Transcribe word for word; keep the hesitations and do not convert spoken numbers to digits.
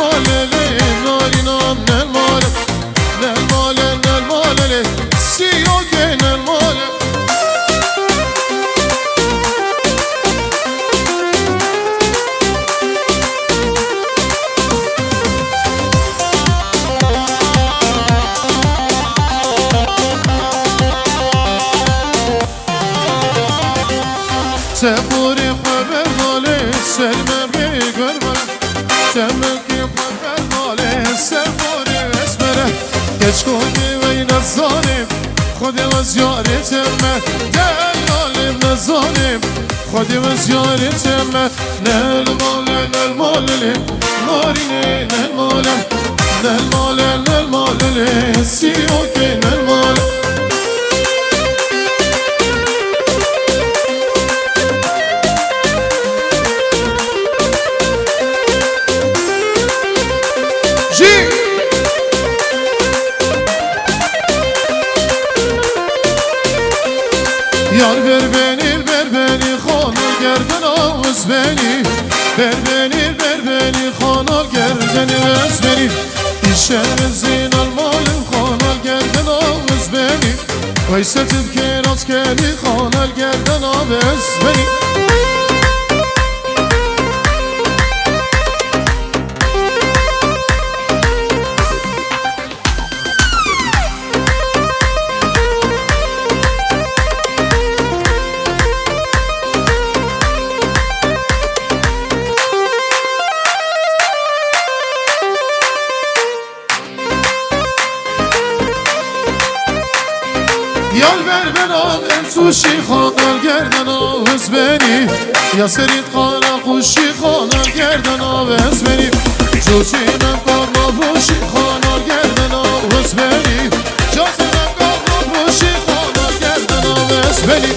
Lele, narina, nel male, nel male, nel male, le, siyoke, nel male. Seporê xwe berdalê, ser me bê gurbe. Çemekê xwe berdalê, seporê esmere. Keçkokê wey nezanim, Xwedê we ziyarê çeme. Delalê nezanim, Xwedê we ziyarê çeme. Nel male, nel male lê, narînê nel male. Nel male, nel male lê, siyokê nel male. Jî. Yar berbenî, berbenî, xana gerdena wizbenî. Berbenî, berbenî, xana gerdena wizbenî. Îşev zînan malim, xana gerdena wizbenî. Weyse tibkê rast kenî, xana gerdena wizbenî. Yal berben av en suşî xanal gerdena wizbenî. Ya serît qala quşî xanal gerdena wizbenî. Cocî men karna boşî xanal gerdena wizbenî. Cocî men karna boşî xanal gerdena wizbenî.